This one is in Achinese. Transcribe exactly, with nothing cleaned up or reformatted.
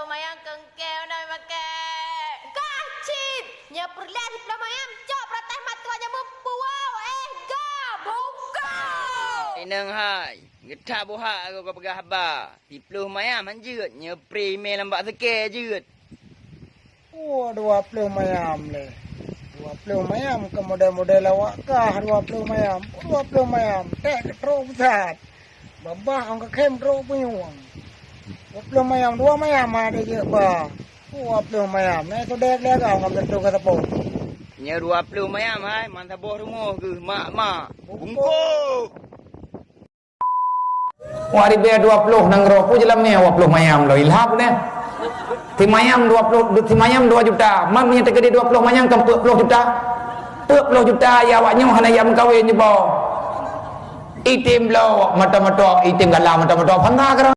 Mayam keungkeng na makai. Kah cit! Nyoe peureulèe siplôh mayam, cok protes mata nyoe meupuwoe, eh, ga, bungkôh! Inong hai, geutak buhak aku ka peugah haba. Siplôh mayam han jeuet, nyoe pri mé lam bak seukée jeuet. Oh, dua ploh mayam lé. Dua ploh mayam keu model-model awak kah, dua ploh mayam. Oh, dua ploh mayam, tek keu trok pusat. Babah ong keu khem trok punyueng. Dua ploh mayam, dua mayam ada je ba. Dua ploh mayam, nai sodek lé agam ngam tentu ka teupok. Nyoe dua ploh mayam hai, man saboh rumoh geuh mak-mak. Bungkôh! Wah, ribèe dua ploh nanggroe, peue jalan nyoe dua ploh mayam lom ilham neh. Simayam dua ploh, simayam dua juta. Man meunyoe teukeudi dua ploh mayam kan peuet ploh juta. Peuet ploh juta ya awak nyoe hana jak meukawen jiboh. Item bloe mata-mata, item gala mata-mata, bangga keudroe.